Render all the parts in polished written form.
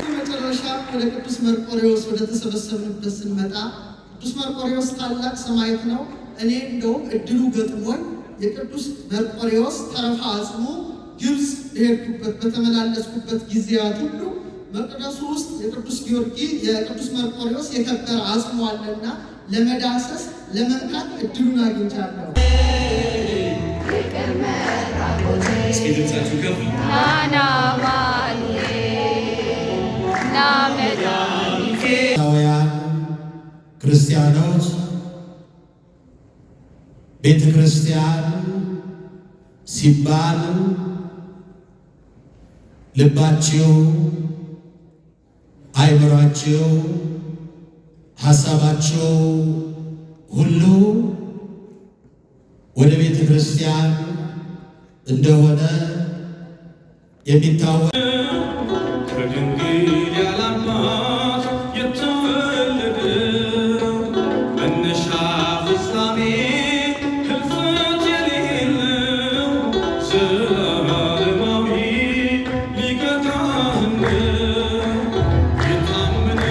መጨረሻ ወደ ቅዱስ መርቆሬዎስ ወደ ተሰበሰብንበት ስንመጣ ቅዱስ መርቆሬዎስ ታላቅ ሰማዕት ነው። እኔ እንደውም እድሉ ገጥሞኝ የቅዱስ መርቆሬዎስ ተረፈ አጽሙ ግብፅ በሄድኩበት በተመላለስኩበት ጊዜያት ሁሉ መቅደሱ ውስጥ የቅዱስ ጊዮርጊስ የቅዱስ መርቆሬዎስ የከበረ አጽሙ አለና ለመዳሰስ ለመንካት እድሉን አግኝቻለሁ። እስኪ ድምጻችሁ ከፍ። ያን ክርስቲያኖች፣ ቤተ ክርስቲያን ሲባል ልባችሁ፣ አይምሯችሁ፣ ሐሳባችሁ ሁሉ ወደ ቤተ ክርስቲያን እንደሆነ የሚታወቅ ከድንግል ያለ አባት የተወለደው፣ መነሻ ፍጻሜ ህልፈት የሌለው፣ ዘላለማዊ ሊቀ ካህን የታመነ።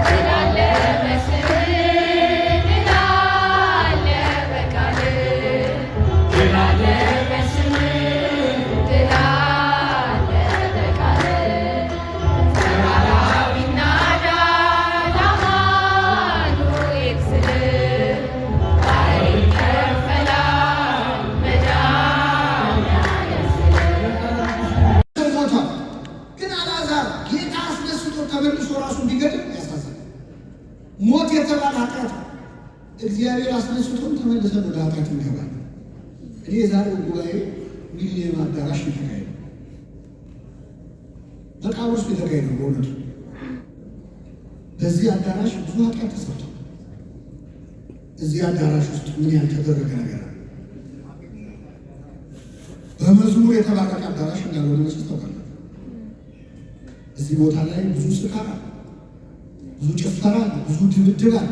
ትላለ በስምህ፣ ትላለ በቃልህ፣ ትላለ በስምህ፣ ትላለ በቃልህ። ተራራው ይናዳል አማኑኤል ስልህ፣ ባህር ይከፈላል መድኃኔዓለም ስልህ። ሰው ሞቷል። ግን አልዓዛር ጌታ አስነስቶ ተመልሶ ራሱን ቢገድል ያሳዝናል። ሞት የተባለ ኃጢአት ነው። እግዚአብሔር አስነስቶን ተመልሰን ወደ ኃጢአት እንገባለን። እኔ የዛሬው ጉባኤ ሚሊኒየም አዳራሽ የተካሄደው መቃብር ውስጥ የተካሄደው፣ በእውነቱ በዚህ አዳራሽ ብዙ ኃጢአት ተሰርቷል። እዚህ አዳራሽ ውስጥ ምን ያልተደረገ ነገር አለ? በመዝሙር የተባረከ አዳራሽ እንዳልሆነ መቼስ ታውቃላችሁ። እዚህ ቦታ ላይ ብዙ ስካር አለ፣ ብዙ ጭፈራ አለ፣ ብዙ ድብድብ አለ።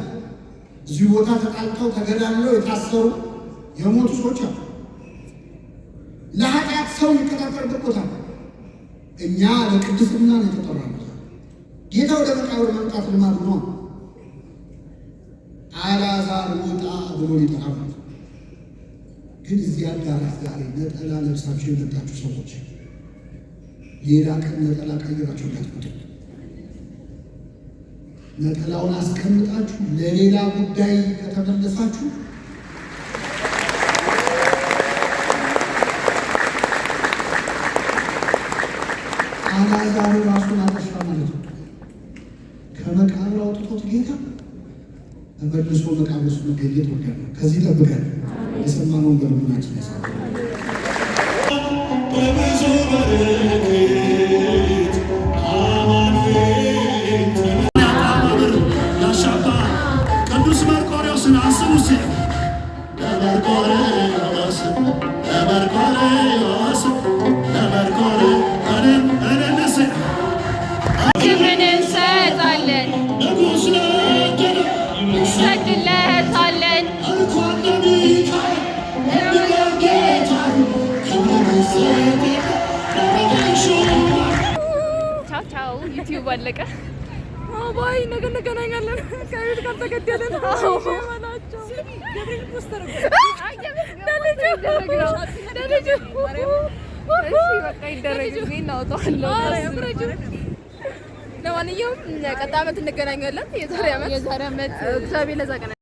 እዚህ ቦታ ተጣልተው ተገዳለው የታሰሩ የሞቱ ሰዎች አሉ። ለኃጢአት ሰው የሚቀጣጠርበት ቦታ ነው። እኛ ለቅድስና ነው የተጠራነው። ጌታ ወደ መቃብር መምጣት ልማዱ ነው። አልዓዛር ውጣ ብሎ ሊጠራ ማለት ነው። ግን እዚህ አዳራሽ ዛሬ ነጠላ ለብሳችሁ የመጣችሁ ሰዎች ሌላ ቀን ነጠላ ቀይራችሁ እንዳትመጡ። ነጠላውን አስቀምጣችሁ ለሌላ ጉዳይ ከተመለሳችሁ አልዓዛር ራሱን አጠፋ ማለት ነው። ከመቃብር አውጥቶት ጌታ ተመልሶ መቃብር ውስጥ መገኘት ወዳለ ከዚህ ጠብቀን የሰማነውን በልቡናችን ያሳድር። በብዙ በረከት አማኑኤል አቀባበል ያሻባ ቅዱስ መርቆሬዎስን አስቡ እስኪ። ለመርቆሬዎስ፣ ለመርቆሬዎስ፣ ለመርቆሬ እልል እልል እስኪ። ክብርን እንሰጣለን፣ ንጉሥ ለገደ እንሰግድለታለን። እንኳን ለሚካኤል ለጌታ ክብርን እንሰጣለን። ቻው ቻው። ዩቲዩብ አለቀ። Bye፣ ነገ እንገናኛለን። ከቤት ካልተገደልን በላቸው። ለልጁ እሺ፣ በቃ ይደረግ ጊዜ እናወጣዋለን። ለማንኛውም ቀጣይ ዓመት እንገናኛለን። የዛሬ ዓመት እግዚአብሔር ለዛ ቀን